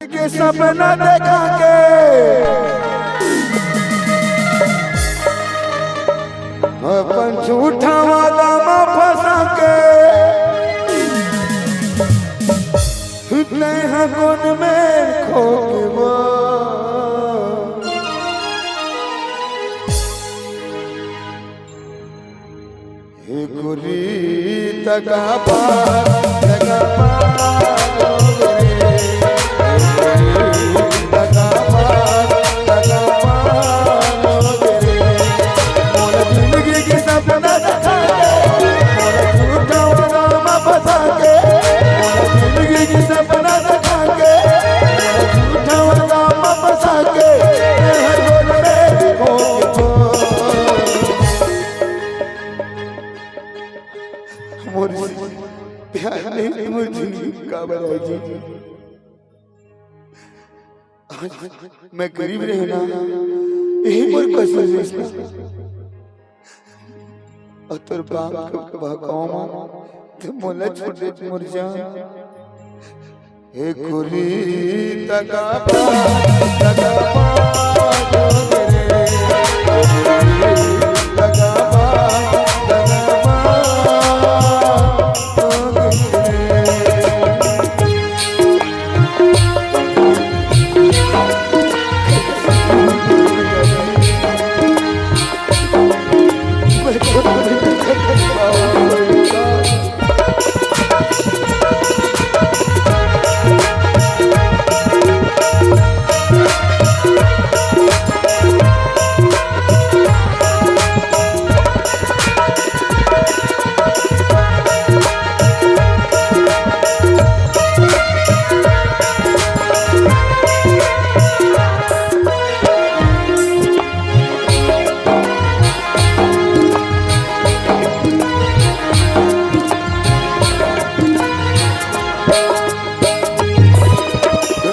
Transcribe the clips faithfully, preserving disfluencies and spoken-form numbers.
के सपना देखा के, अपन झूठा वादा म फंसा के, तैं ह कोन मेर खो गे वो। हे गोरी तका पार, तका पार हो गे रे। हे गोरी तका पार, तका पार हो गे रे। मोर जिंदगी के सपना देखा के, मोर झूठा वादा म फंसा के, मोर जिंदगी के सपना देखा के, मोर झूठा वादा म फंसा के, हर बोल में खो के खो। मोर प्यार नहीं, मोर जिंदगी काबर आए जी। आज मैं गरीब रहे ना, यही मोर कसूर रहिस ना। अउ तोर बाप के बहकावा म, ते मोला छोड़ दे मोर जान। हे गोरी तका पार, तका पार हो गे रे। तका पार, तका पार हो गे रे।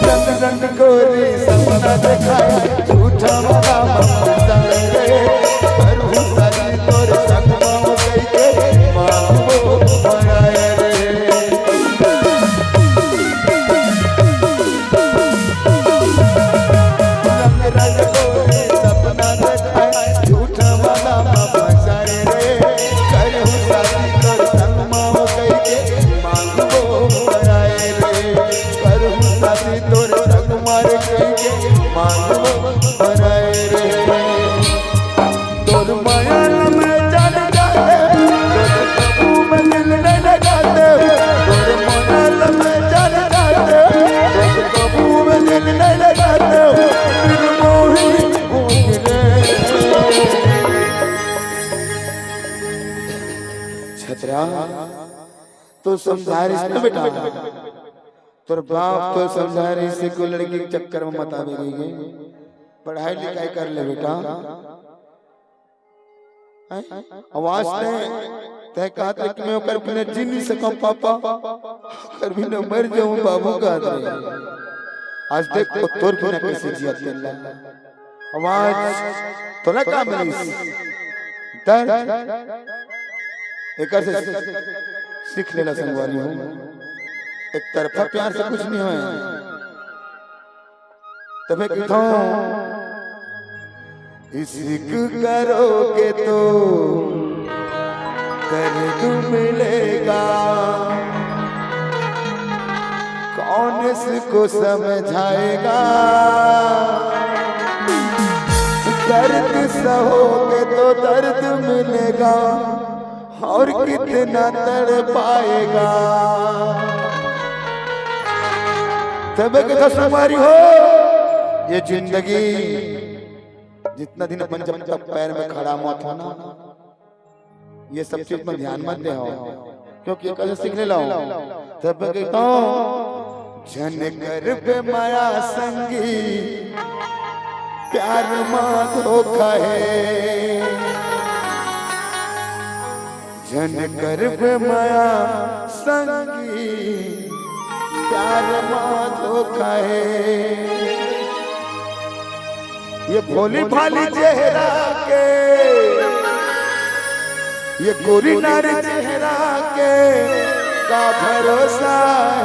रंग रंग गोरी सपना देखाए, झूठा वादा म फंसा रे। करहूं शादी तोर संग मां कहिके, मांगबो बनाए रे। रंग रंग गोरी सपना देखाए, झूठा वादा म फंसाए रे। करहूं शादी तोर संग मां कहिके, मांगबो बनाए रे। करहूं शादी तोर संग मां कहिके, मांगबो बनाए रे। तोर माया ल मैं जान जाते, तोर कभू मैं दिल नहीं लगाते। तोर माया ल मैं जान जाते, तोर कभू मैं दिल नहीं लगाते। निर्मोही हो गे रे। छतरा, तो समझा रहिस ना बेटा, तोर बाप तो समझा रहिस हे, कोई लड़की के चक्कर में मत आवे कहिके। पढ़ाई लिखाई कर ले बेटा। हैं? आवाज ते, ते कहत रहे कि मैं ओकर बिना जी नहीं सकूं पापा, ओकर बिना मर जाऊं बाबू, कहत रहे। आज देख वो तोर बिना कैसे जियत हे। आवाज तोला का मिलिस? दर्द। एकर से सीख लेला संगवारी हो, एक तरफा प्यार से कुछ नहीं होय। तभे कहिथंव, इश्क करोगे तो दर्द मिलेगा, कौन इसको समझाएगा? दर्द सहोगे तो दर्द मिलेगा, और कितना तड़पाएगा। तबे के तो संगवारी हो, ये जिंदगी जितना दिन अपन जब तक पैर में खड़ा मत हो ना, ये सब चीज में ध्यान मत दे हो, क्योंकि एकर से सीख ले लो। तब कहता हूँ, झन करबे माया संगी, प्यार मा धोखा हे। झन करबे माया संगी, प्यार मा धोखा हे। ये भोली भाली चेहरा के, ये गोरी नारी चेहरा के का भरोसा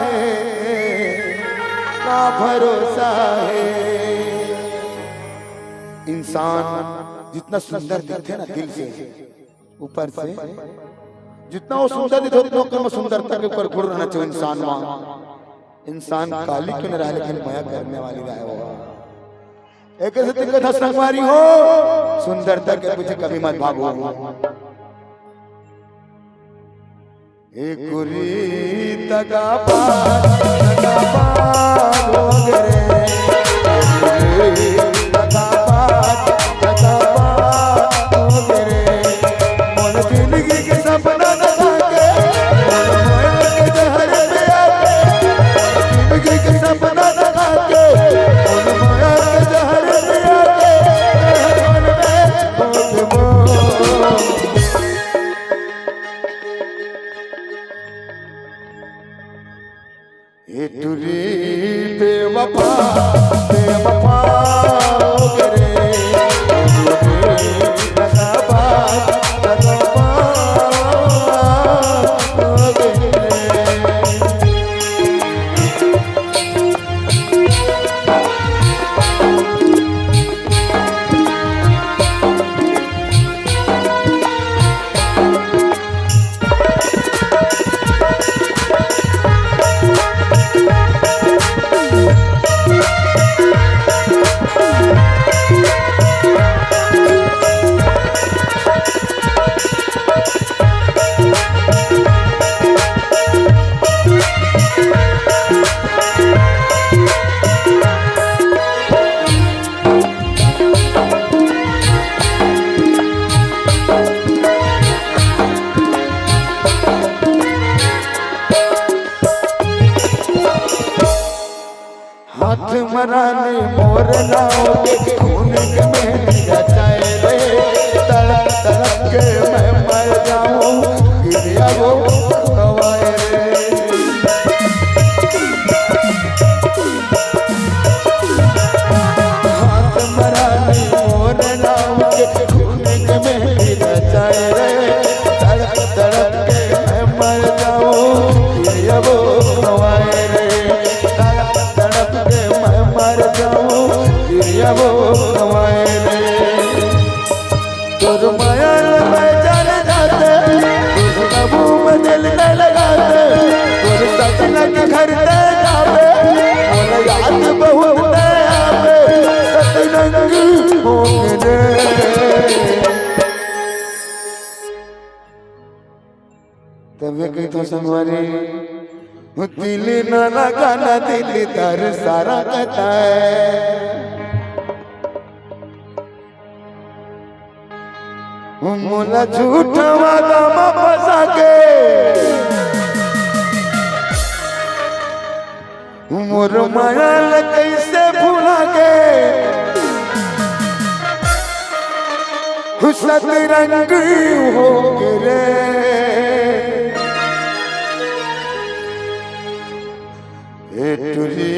हे, भरोसा है। इंसान जितना सुंदर दिखथे ना दिल से, ऊपर से, जितना वो सुंदर दिखथे, उतना ओकर में सुंदरता के ऊपर गुण रहना चाहिए इंसान में। इंसान काली क्यों न रहे, लेकिन मया करने वाली रहे वो। एक ऐसे दिक्कत है संगवारी हो, सुंदरता के पीछे कभी मत भागो। ए कुरी तका पार, तका पार हो गे रे। ए कुरी तका पार, तका पार हो गे रे। मोर जिंदगी के सपना देखा के, मोर मोया के जहर पिया के। जिंदगी के सपना देखा के, मोर मोया के जहर पिया के। जहर मन में घोट मोर। ए टुरी बेवफा, बेवफा हो गे रे। ए टुरी बेवफा, बेवफा हो गे रे। हाथ मरानी मोर नाव के, खून के मेहंदी रचाए रे। तड़प तड़प के मैं मर जाऊं, गिरिया वो गवाए रे। हाथ मरानी मोर नाव के, खून के मेहंदी रचाए रे। तड़प तड़प के मैं मर जाऊं, गिरिया वो गवाए रे। तड़प तड़प के मैं मर जाऊं, गिरिया वो गवाए रे। तोर मया ल मैं जान जाते, तोर कबू में दिल न लगाते। तोर सजना के घर ते जाबे, मोला याद बहुत ते आबे, सतरंग हो गे रे। तभे कहिथंव संगवारी, दिल न लगाना, दिल दर सारा कहता है। मोला झूठा वादा म फंसा के, मोर माया ल कइसे भुला गे, सतरंग हो गे रे। ए टुरी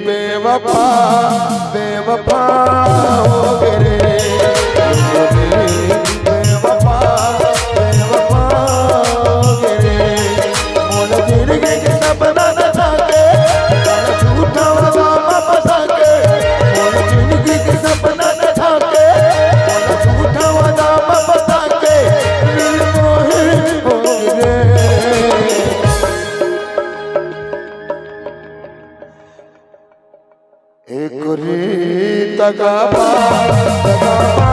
बेवफा, बेवफा हो गे रे। ए टुरी बेवफा, बेवफा हो गे रे। मोर जिंदगी के सपना न थाके, मोर झूठा वादा म फंसा के। मोर जिंदगी के सपना न थाके, मोर झूठा वादा म फंसा के। दिल मोहे हो गे रे। ए कुरी तका पार, तका पार।